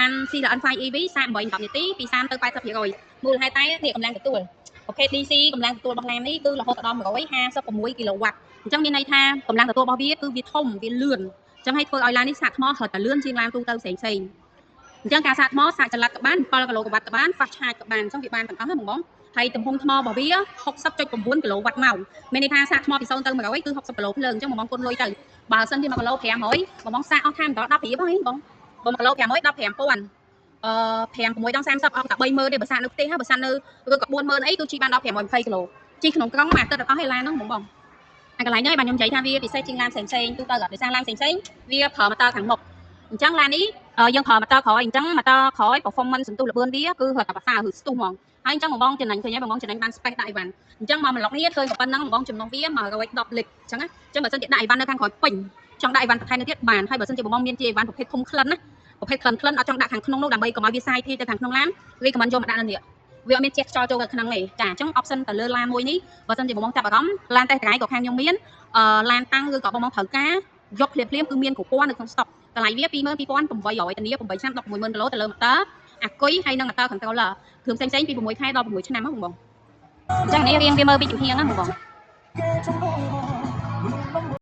បាន CLN 5 EV សាក8 10នាទីពី30ទៅ80%មូលហេតុតែនេះកម្លាំងទទួលប្រភេទ DC កម្លាំងទទួលរបស់ឡាននេះគឺរហូតដល់156គីឡូវ៉ាត់អញ្ចឹងមានន័យថាកម្លាំងទទួលរបស់វាគឺវាធំវាលឿនអញ្ចឹងឲ្យធ្វើឲ្យឡាននេះសាកថ្មរត់តែលឿនជាងឡានទូទៅផ្សេងផ្សេងអញ្ចឹងការសាកថ្មសាកចល័តក៏បាន7គីឡូវ៉ាត់ក៏បាន fast charge ក៏បានអញ្ចឹងវាបានទាំងអស់ហ្នឹងបងបងហើយទំហំថ្មរបស់វា60.9គីឡូវ៉ាត់ម៉ោងមានន័យថាសាកថ្មពី0ទៅ100គឺ60គីឡូភ្លើងអញ្ចឹងបងបងគុណលុយទៅបើសិនជា1គីឡូ500បងបងសាកអស់ថាមិនដល់10រៀបហ្នឹងបងបង1គីឡូ500 15000អឺ5 6ដល់30អស់តែ30000ទេបើសាកនៅផ្ទះបើសាកនៅឬក៏40000អីគឺជីបានដល់520គីឡូជីក្នុងក្រុងមួយអាទិត្យអត់អស់ឯឡានហ្នឹងបងបងអាកន្លែងនេះបាទខ្ញុំនិយាយថាវាពិសេសជាងឡានផ្សេងផ្សេងទូទៅដោយសារឡានផ្សេងផ្សេងវាប្រើម៉ូទ័រខាងមុខអញ្ចឹងឡាននេះយើងប្រើម៉ូទ័រក្រោយអញ្ចឹងម៉ូទ័រក្រោយ performance សន្ទុះល្បឿនវាគឺរត់តែប្រសើរគឺស្ទុះហ្មងហើយអញ្ចឹងបងបងចំណេញឃើញហើយបងបងចំណេញបាន space ដាក់អីវ៉ាន់អញ្ចឹងមកម្លុកនេះឃើញប៉ុណ្ណឹងបងបងចំណុះវា110លីត្រអញ្ចឹងណាអញ្ចឹងបើសិនជាដាក់អីវ៉ាន់នៅខាងក្រោយពេញចង់ដាក់អីវ៉ាន់បន្ថែមនៅទៀតបានហើយបើសិនជាបងបងមានជាអីវ៉ាន់ប្រភេទធំក្លិនណាប្រភេទក្លិនក្លិនអត់ចង់ដាក់ខាងក្នុងនោះដើម្បីកុំឲ្យវាសាយភាយទៅខាងក្នុងឡានវាខមមិនយកមកដាក់នៅនេះវាអត់មានជះខ្យល់ចូលទៅក្នុងទេចាអញ្ចឹង option ទៅលើឡានមួយនេះបើសិនជាបងបងចាប់អារម្មណ៍ឡានតេស្តថ្ងៃក៏ខាងខ្ញុំមានអឺឡានតាំងឬក៏បងបងត្រូវការយកភ្លាមភ្លាមគឺមានគ្រប់ពណ៌នៅក្នុង stock តម្លៃវា22,800ធានា8ឆ្នាំ160,000គីឡូទៅលើម៉ូទ័រអាគុយហើយនិងម៉ូទ័រ controller គ្រឿងផ្សេងៗពី6ខែដល់6ឆ្នាំហ្នឹងបងបងអញ្ចឹងនេះរៀងវាមើលពីចំហៀងណាបងបង គេចំនួនមនុស្ស